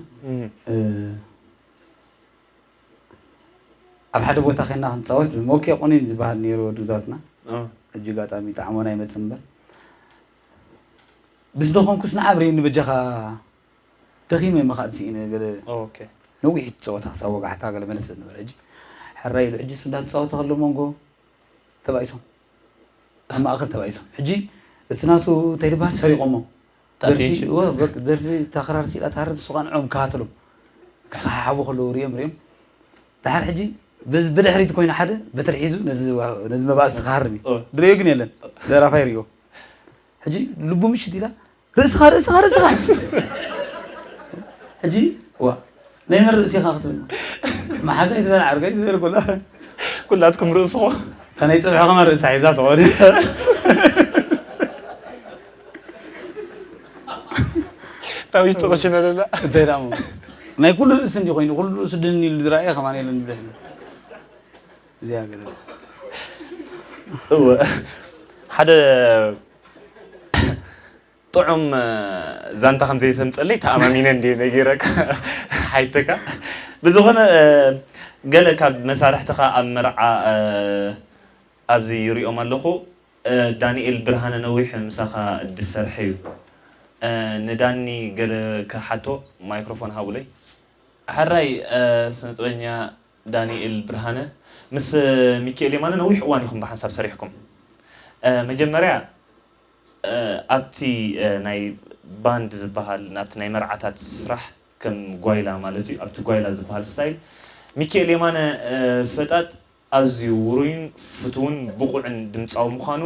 ኣብ ሓደ ቦታ ኸይና ክንፃወት ሞኬ ቁኒን ዝበሃል ነይሩ ወዲ ግዛትና። ሕጂ ጋጣሚ ጣዕሞን ኣይመፅእ እምበር ምስ ደኸምኩስ ንዓብ ርእኒ በጃኻ ደኺመ መኻድ ስኢነ ገለ ነዊሕ ትፃወታ ክሳብ ወጋሕታ ገለ መለስ ንበል። ሕጂ ሕራይ ኢሉ ሕጂ እሱ እንዳተፃወተ ከሎ መንጎ ተባኢሶም ኣብ ማእኸል ተባኢሶም። ሕጂ እቲ ናቱ እንታይ ዝበሃል ሰሪቖሞ ደርፊ ታቴንሽን። ወ- በ- ደርፊ ታኸራር ሲላ ታርብ ንሱ ቃንዖም ከሃትሎም ክሰሓሓቡ ከለዉ ሪኦም ሪኦም። ደሓር ሕጂ በዚ ብድሕሪት ኮይኑ ሓደ በትሪ ሒዙ ነዚ ዋ- ነዚ መባእሲ ክሃርም እዩ። ኦ። ድሬዮ ግን የለን። ደራፋይ ሪኦ። ሕጂ ልቡ ምሽት ኢላ ርእስኻ ርእስኻ ርእስኻ ሕጂ ዋ ናይ መን ርእሲ ኢኻ ክትብል መሓዛይ ዝበል ዓርጋይ ዝበል ኩላ ኩላትኩም ርእስኹ ከነይ ፅብሒ ከማ ርእሳ ሒዛ ትኾን ታዊሽ ጥቕሽነ ለላ እንታይ ደሞ ናይ ኩሉ ርእሲ እንዲ ኮይኑ ኩሉ ርእሱ ድን ኢሉ ዝረኣየ ከማን የለን ብልሕ እዚኣ ገለ እወ ሓደ ጥዑም ዛንታ ከም ዘይተምፀለይ ተኣማሚነ እንዲ ነጊረካ ሓይተካ ብዝኾነ ገለ ካብ መሳርሕትኻ ኣብ መርዓ ኣብዚ ይሪኦም ኣለኹ ዳንኤል ብርሃነ ነዊሕ ምሳኻ ድሰርሐ እዩ ንዳኒ ገለ ክሓቶ ማይክሮፎን ሃቡለይ ሕራይ ስነጥበኛ ዳንኤል ብርሃነ ምስ ሚኪኤል የማነ ነዊሕ እዋን ኢኹም ብሓንሳብ ሰሪሕኩም መጀመርያ ኣብቲ ናይ ባንድ ዝበሃል ናብቲ ናይ መርዓታት ስራሕ ከም ጓይላ ማለት እዩ ኣብቲ ጓይላ ዝበሃል ስታይል ሚኪኤል የማነ ፈጣጥ ኣዝዩ ውሩይን ፍቱውን ብቑዕን ድምፃዊ ምዃኑ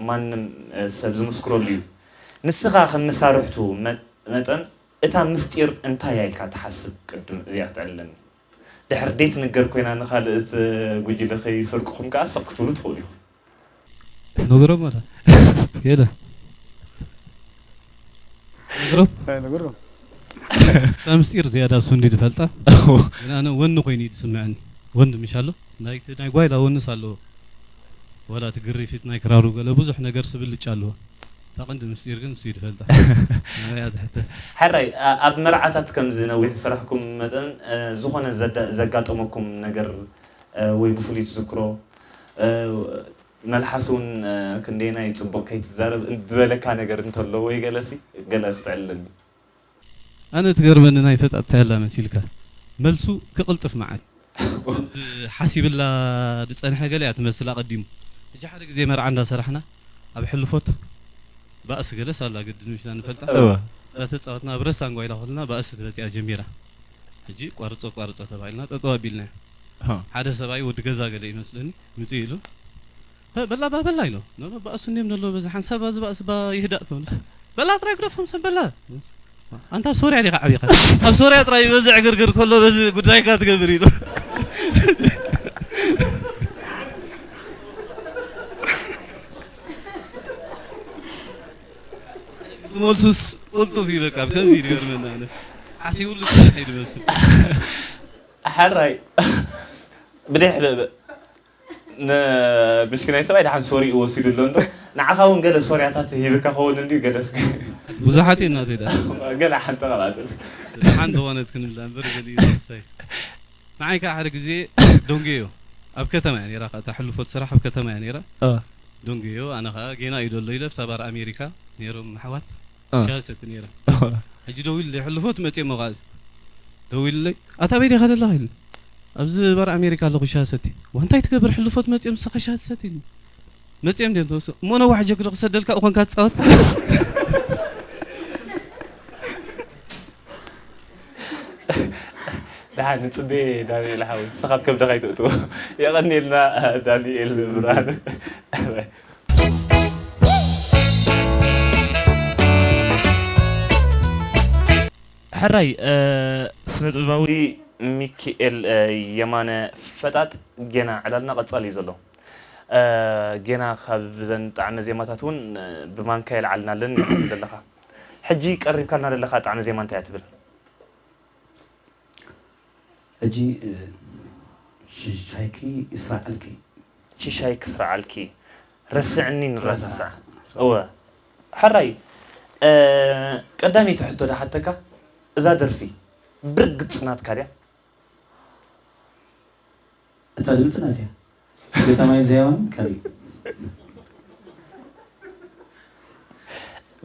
ማንም ሰብ ዝምስክረሉ እዩ። ንስኻ ከም መሳርሕቱ መጠን እታ ምስጢር እንታይ እያ ኢልካ ትሓስብ? ቅድም እዚኣ ክተዕልለኒ። ድሕር ደይትንገር ኮይና ንኻልእ እቲ ጉጅለ ከይሰርቁኹም ከኣ ስቕ ክትብሉ ትኽእሉ ኢኹም። ነግሮም ኣላ የለ ነግሮም ነግሮም እታ ምስጢር ዝያዳ እሱ እንዲ ዝፈልጣ ግን ኣነ ወኒ ኮይኑ እዩ ዝስምዐኒ ወኒ ምሽ ኣሎ ናይ ጓይላ ወንስ ኣለዎ ወላ እቲ ግሪፊት ናይ ክራሩ ገለ ብዙሕ ነገር ስብልጭ ኣለዎ እታ ቀንዲ ምስጢር ግን እሱ እዩ ዝፈልጣ ንዕያ ዝሕተት ሕራይ ኣብ መርዓታት ከምዚ ነዊሕ ዝሰራሕኩም መጠን ዝኾነ ዘጋጠመኩም ነገር ወይ ብፍሉይ ትዝክሮ መልሓስ እውን ክንደየናይ ፅቡቕ ከይትዛረብ ዝበለካ ነገር እንተሎ ወይ ገለሲ ገለ ክትዕልለኒ ኣነ ትገርመኒ ናይ ፈጣጥታ ያላ መሲልካ መልሱ ክቕልጥፍ መዓል ሓሲብላ ዝፀንሐ ገለ እያ ትመስል ኣቐዲሙ ሕጂ ሓደ ግዜ መርዓ እንዳሰራሕና ኣብ ሕልፎት ባእሲ ገለስ ኣላ ግድን ምሽና ንፈልጣ። እወ። እንዳተጻወትና ኣብ ረሳን ጓይላ ከለና ባእሲ ትበልያ ጀሚራ። ሕጂ ቋርጾ ቋርጾ ተባሂልና ጠጠው ኣቢልና። ሃ። ሓደ ሰብኣይ ወዲ ገዛ ገለ ይመስለኒ ምጽእ ኢሉ "እ፣ በላ ባ በላ" ኢሎ። "ኖ፣ ኖ፣ ባእሱ እንዲም ዘሎ በዚ ሓንሳብ ባዚ ባእሲ ባ ይህዳእ" ትብል። "በላ ጥራይ ግደፎም ሰብ በላ። ኣንታ ኣብ ሶርያ ዲኻ ዓቢኻ? ኣብ ሶርያ ጥራይ በዚ ዕግርግር ከሎ በዚ ጉዳይካ ትገብር" ኢሉ። ዝመልሱስ ቅልጡፍ እዩ በቃ፣ ከምዚ እዩ ዝገርመና ኣነ። ሓሲቡሉ ዝሰርሕ እዩ ዝመስል። ሕራይ ብደይ ሕበበ ንብሽክናይ ሰብኣይ ደሓን ሶሪ ወሲዱ ኣሎ እንዶ ንዓኻ እውን ገለ ሶርያታት ሂብካ ከውን እንድዩ ገለ እስኪ ብዙሓት እዩ እናተዳ ገለ ሓንቲ ቃላትን ሓንቲ ኾነት ክንብላ እምበር ገሊኡ ዝስታይ ንዓይ ከዓ ሓደ ግዜ ዶንጌዮ ኣብ ከተማ እያ ነይራ እታ ሕልፎት ስራሕ ኣብ ከተማ እያ ነይራ ዶንጌዮ ኣነ ከዓ ጌና እዩ ደሎ ኢለ ሳባር ኣሜሪካ ነይሮም ኣሕዋት ሻሂ ሰቲ ነይረ ሕጂ ደው ኢሉ ሕልፎት መፅእ ሞ ከዓ ደው ኢሉለይ ኣታ በይ ዲኻ ደለኻ ኢሉ ኣብዚ ባር ኣሜሪካ ኣለኹ ሻሂ ሰቲ ዋንታይ ትገብር ሕልፎት መፅኦም ንስኻ ሻሂ ትሰቲ ኢሉ መፅኦም ድዮም ተወስኦ እሞ ነዋሕ ጀግዶ ክሰደልካ እኾንካ ትፃወት ደሓን ንፅቤ ዳንኤል ሓው ንስኻ ኣብ ከብድኻ ይትእትዎ የቐኒልና ዳንኤል ብርሃን ሕራይ ስነ ጥበባዊ ሚኪኤል የማነ ፈጣጥ ጌና ዕላልና ቀጻሊ እዩ ዘሎ ጌና ካብ ዘን ጣዕመ ዜማታት እውን ብማንካ የልዓልናለን ዘለኻ ሕጂ ቀሪብካልና ዘለኻ ጣዕመ ዜማ እንታይ እያ ትብል ሕጂ ሽሻይኪ ይስራዓልኪ ሽሻይ ክስራዓልኪ ረስዕኒ ንረስዕ እወ ሕራይ ቀዳመይቲ ሕቶ ዳሓተካ እዛ ደርፊ ብርግጽ ናትካ ድያ እታ ድምፂ ናትያ ገጣማይ ዜማን ካሊእ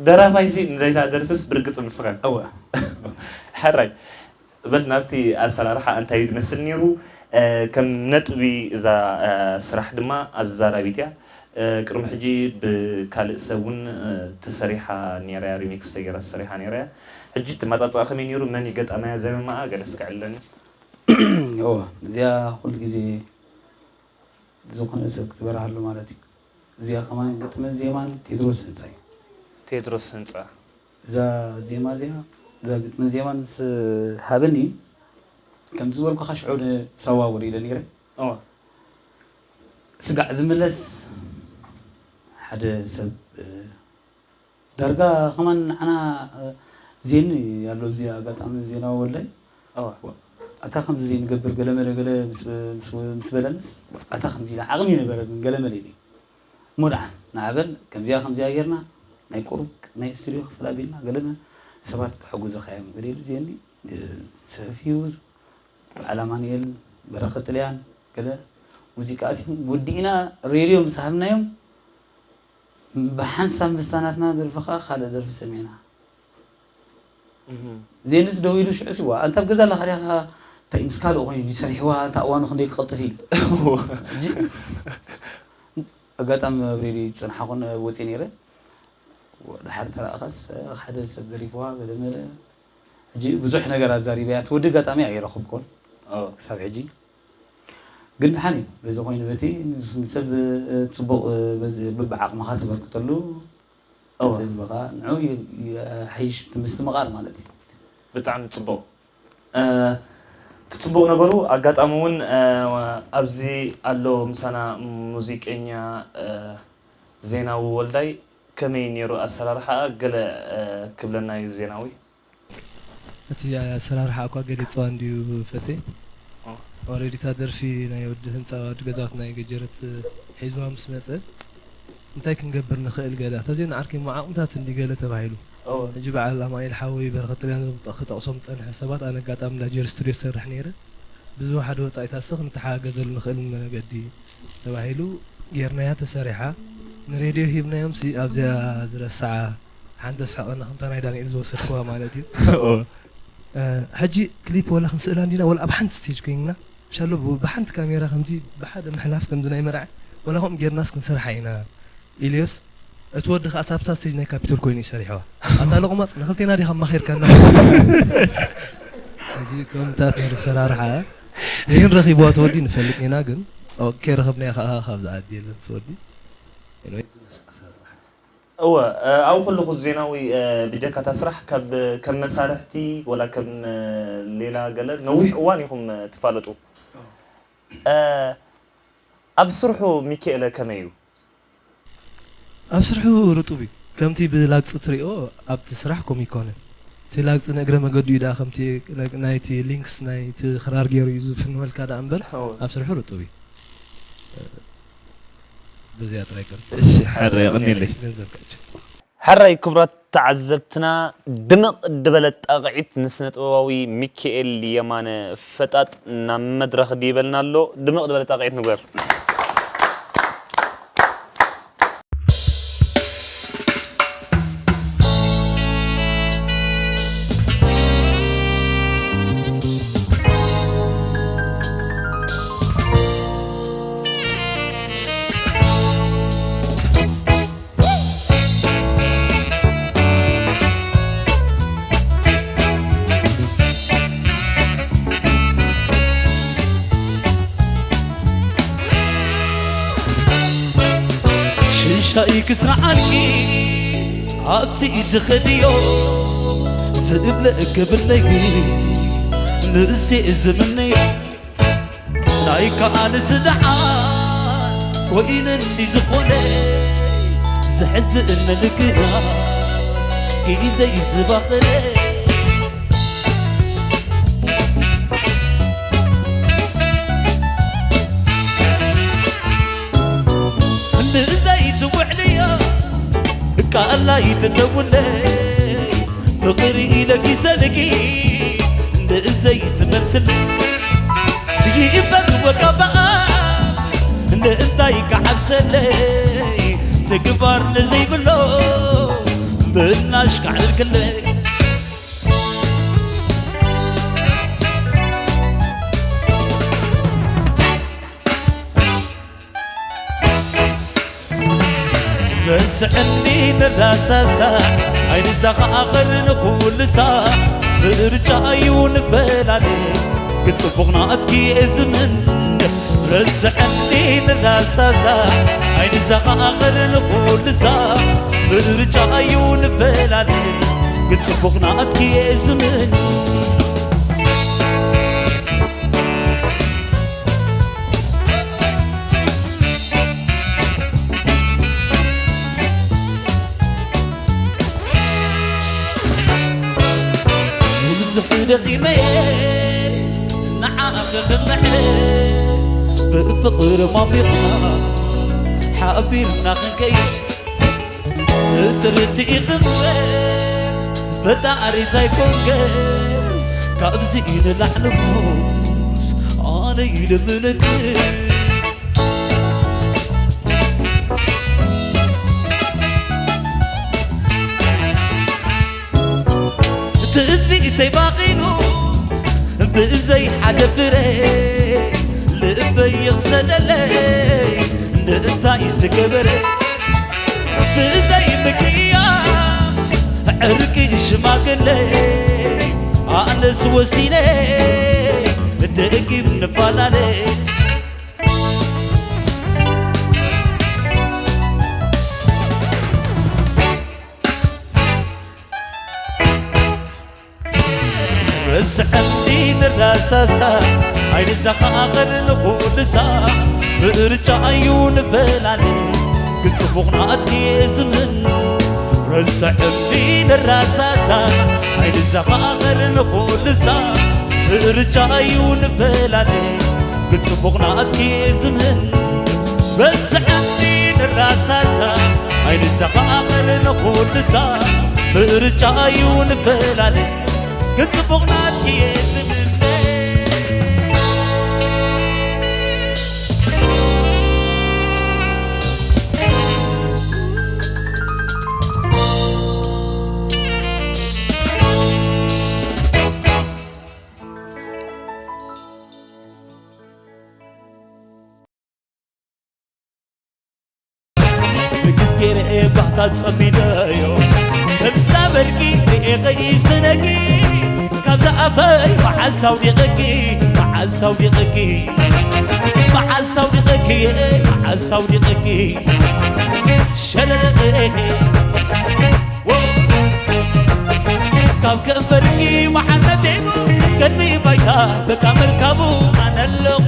ደራፋይሲ ንናይታ ደርፍስ ብርግጽ ንስኻ እወ ሕራይ በል ናብቲ ኣሰራርሓ እንታይ እዩ ዝመስል ነይሩ ከም ነጥቢ እዛ ስራሕ ድማ ኣዘራራቢት እያ ቅድሚ ሕጂ ብካልእ ሰብ እውን ተሰሪሓ ነይራ እያ ሪሚክስ ተገይራ ተሰሪሓ ነይራ እያ ሕጂ እቲ መፃፅኣ ከመይ ነይሩ መን እዩ ገጣማያ ዘመማኣ ገለ እስከ ዕለኒ እወ እዚኣ ኩሉ ግዜ ዝኾነ ሰብ ክትበርሃሉ ማለት እዩ እዚኣ ከማን ግጥምን ዜማን ቴድሮስ ህንፃ እዩ ቴድሮስ ህንፃ እዛ ዜማ እዚኣ እዛ ግጥምን ዜማን ምስ ሃበኒ ከምቲ ዝበልኩኻ ሽዑ ንሳዋ ወሪደ ነይረ እወ ስጋዕ ዝምለስ ሓደ ሰብ ዳርጋ ከማን ንዓና ዜኒ ኣሎ እዚ ኣጋጣሚ ዜናዊ ወላይ ኣታ ከምዚ ዘይንገብር ገለመለ ገለ ምስ በለንስ ኣታ ከምዚ ኢላ ዓቕሚ ይነበረን ገለመለ ኢለ እሞ ደሓን ንዓበል ከምዚኣ ከምዚኣ ጌርና ናይ ቁሩብ ናይ ስቱዲዮ ክፍል ኣቢልና ገለመ ሰባት ክሕግዙኻ እዮም ገለ ኢሉ ዜኒ ሰፊዩ በዓል ኣማኑኤል በረኸት ጥልያን ገለ ሙዚቃ ኣትዮም ወዲእና ሬድዮ ምስ ሃብናዮም ብሓንሳብ ምስታ ናትና ደርፊ ከዓ ካልእ ደርፊ ሰሚዕና ዜንስ ደው ኢሉ ሽዑ ሲዋ ኣንታ ኣብ ገዛ ኣለካ ዲኻ እንታይ ምስ ካልእ ኮይኑ ድዩ ሰሪሕዋ እንታ እዋኑ ክንደይ ክቐልጥፍ ኢሉ ሕጂ ኣጋጣሚ ኣብ ሬድዮ ዝፅንሓኹን ወፂ ነይረ ድሓር ተረኣኻስ ሓደ ሰብ ደሪፍዋ ገለ መለ ሕጂ ብዙሕ ነገር ኣዛሪበያ እቲ ወዲ ኣጋጣሚ ኣይረኸብኩን ክሳብ ሕጂ ግን ደሓን እዩ በዚ ኮይኑ በቲ ንሰብ ፅቡቕ በዚ ብብዓቕምኻ ተበርክተሉ እቲ ህዝብኻ ንዑ ይሓይሽ እቲ ምስትምቓር ማለት እዩ ብጣዕሚ ፅቡቕ እቲ ፅቡቕ ነገሩ ኣጋጣሚ እውን ኣብዚ ኣሎ ምሳና ሙዚቀኛ ዜናዊ ወልዳይ ከመይ ነይሩ ኣሰራርሓኣ ገለ ክብለና እዩ ዜናዊ እቲ ኣሰራርሓ እኳ ገሊፅዋ እንድዩ ፈቴ ኦረዲ እታ ደርፊ ናይ ወዲ ህንፃ ወዲ ገዛት ናይ ገጀረት ሒዝዋ ምስ መፀ እንታይ ክንገብር ንኽእል ገለ እታ ዜና ዓርከይ እሞ ዓቕምታት እንዲ ገለ ተባሂሉ ሕጂ በዓል ኣማኑኤል ሓወይ በረኸት ጥልያን ክጠቕሶም ዝፀንሐ ሰባት ኣነ ኣጋጣሚ እንዳ ጀሪ ስቱድዮ ዝሰርሕ ነይረ ብዝወሓደ ወፃኢታት ስኽ ንተሓጋገዘሉ ንኽእል መገዲ ተባሂሉ ጌርናያ ተሰሪሓ ንሬድዮ ሂብናዮምሲ ኣብዚኣ ዝረስዓ ሓንቲ ኣስሕቐኒ ከምታ ናይ ዳንኤል ዝወሰድክዋ ማለት እዩ ሕጂ ክሊፕ ወላ ክንስእላ እንዲና ወላ ኣብ ሓንቲ ስቴጅ ኮይንና ሻሎ ብሓንቲ ካሜራ ከምዚ ብሓደ ምሕላፍ ከምዚ ናይ መርዓ ወላ ከምኡ ጌርናስ ክንሰርሓ ኢና ኢልዮስ እቲ ወዲ ከዓ ሳብታ ስቴጅ ናይ ካፒቶል ኮይኑ እዩ ሰሪሕዋ። ኣታ ለቑማፅ ንክልቴና ዲኻ ኣማኺርካና? ሕጂ ከምታት ንሰራርሓ ይህን ረኺብዋ እቲ ወዲ ንፈልጥ ኢና፣ ግን ኦኬ ረኸብናዮ ከዓ ካብዚ ዓዲ የለን እቲ ወዲ። Anyway፣ ዝመስል ክሰርሕ። እወ፣ እ፣ ኣብኡ ከለኹ ዜናዊ፣ እ፣ ብጀካ እታ ስራሕ ካብ፣ ከም መሳርሕቲ ወላ ከም፣ እ፣ ሌላ ገለ ነዊሕ እዋን ኢኹም፣ እ፣ ትፋለጡ። እ፣ ኣብ ስርሑ ሚኪኤለ ከመይ እዩ? ኣብ ስርሑ ርጡብ እዩ። ከምቲ ብላግፂ ትሪኦ ኣብቲ ስራሕ ከምኡ ይኮነን። እቲ ላግፂ ንእግረ መገዱ እዩ ደኣ ከምቲ ነ- ናይቲ ሊንክስ ናይቲ ክራር ገይሩ እዩ ዝፍንወልካ ደኣ እምበር እወ። ኣብ ስርሑ ርጡብ እዩ። በዚኣ ጥራይ ገልፅ። እሺ፣ ሕረ የቐንየለይ። ገንዘብ ከእችል ሕራይ ክቡራት ተዓዘብትና ድምቕ ድበለት ጣቕዒት ንስነ ጥበባዊ ሚኪኤል የማነ ፈጣጥ ናብ መድረኽ ድይበልና ኣሎ። ድምቕ ድበለት ጣቕዒት ንግበር። ሽሻይ ክስርዓልኪ ኣብቲ ዝኸድዮ ዝእብለ እገብለይ ንእሴ ዝምነዮ ናይ ከኣንስ ደሓ ኮይነኒ ዝኾነ ዘሕዝእነ ልግና ግዜ ይዝባኽነ ንእዘይ ዝውዕልዮ ቃላይ ትደውለይ ፍቕሪ ኢለኪ ሰልኪ ንእዘይ ዝመልስለይ ይእበድ ወቀበኣ ንእንታይ ክዓብሰለይ ትግባር ንዘይብሎ ብናሽ ካዕልልክለይ ረስዐኒ ንራሳሳ ኣይንዘኻቐር ንኹልሳ ምርጫ እዩ ንፈላለ ግን ጽቡቕ ናትኪ እየ ዝምነ ረስዐኒ ንራሳሳ ኣይንዘኻቐር ንኹልሳ ምርጫ እዩ ንፈላለ ግን ጽቡቕ ናትኪ እየ ዝምነ ብዙሕ ደኺመ ንዓኺ ክምሕር ብፍቕሪ ሞቢቕና ሓቢርና ክንከይድ ፍጥርቲ ኢኽወ ፈጣሪ ዘይኮንከ ካብዚ ንላዕሊ ሞስ ኣነ ይልምነክ ትጽቢተይ ባኺኑ ብዘይ ሓደ ፍረ ልበይ ይቕሰደለይ ንእንታይ ዝገበረ ብዘይ ምክያ ዕርቂ ሽማግለ ኣነስ ወሲነ ደጊም ንፈላለ ረስዐኒ ንራሳሳ ኣይንዘኻቐር ንኹልሳ ምርጫ እዩ ንፈላለ ግን ጽቡቕ ናትኪ ዝምን ረስዐኒ ንራሳሳ ኣይንዘኻቐር ንኹልሳ ምርጫ እዩ ንፈላለ ግን ጽቡቕ ናትኪ ዝምን ረስዐኒ ንራሳሳ ኣይንዘኻቐር ንኹልሳ ምርጫ እዩ ንፈላለ ግን ጽቡቕ ናትኪ እየ ዝምነ ንግስ ገይረ እባ ታጸሚደዮ እብዛ በርቂ ርኤኺ ስነቂ ካብዛ ኣፈይ መዓስ ኣውዲቕኪ መዓስ ኣውዲቕኪ መዓስ ኣውዲቕኪ መዓስ ኣውዲቕኪ ሸለለኤ ካብ ከንፈርኪ መዓር ነቲቡ ቅድሚ ባይታ በቃ ምርካቡ ኣነ ኣለኹ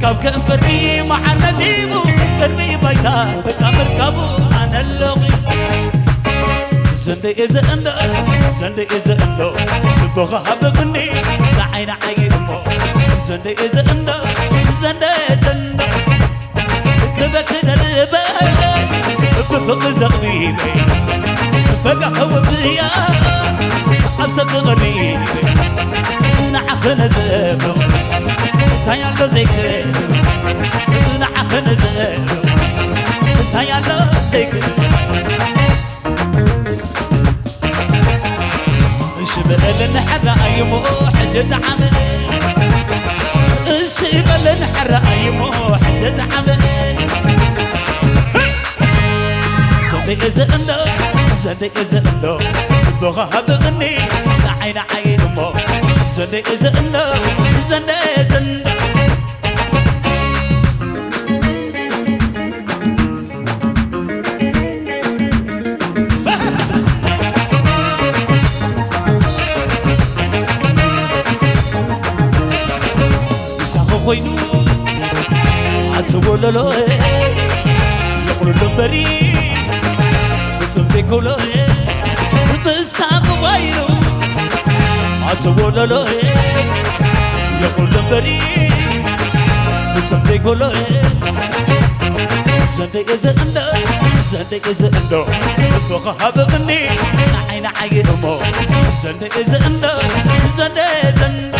ካብ ከንፈርኪ መዓር ነቲቡ ቅድሚ ባይታ በቃ ምርካቡ ኣነ ኣለኹ ዘንደየ ዘእንዶ ዘንደየ ዘእንዶ ልቦኻ ሃበግኒ ንዓይ ንዓይ እሞ ዘንደየ ዘእንዶ ዘንደየ ዘእንዶ ክበክነ ልበይ ብፍቕሪ ዘቕሪበይ በጋ ከወብያ ኣብ ሰብ ክቕሪበይ ንዓኽነ ዘእብቕ እንታይ ኣሎ ዘይክእል ንዓኽነ ዘእብቕ እንታይ ኣሎ ዘይክእል እሺ በለኒ ሕራይ እሞ ሕጂ ጣዕመ እሺ በለኒ ሕራይ እሞ ሕጂ ጣዕመ ዘንደየ ዘእንዶ ዘንደየ ዘእንዶ ልቦኻ ሃብቕኒ ንዓይ ንዓይ እሞ ዘንደየ ዘእንዶ ዘንደየ ዘእንዶ ምሳኺ ኮይኑ ኣትወለሎ የቑልሎ እምበሪ ፍጹም ዘይኮሎ ምሳኺ ኮይኑ ኣትወለሎ የቑልሎ እምበሪ ፍጹም ዘይኮሎ ዘንደየ ዘእንዶ ዘንደየ ዘእንዶ ልቦኻ ሃበቕኒ ንዓይ ንዓይ እሞ ዘንደየ ዘእንዶ ዘንደየ ዘእንዶ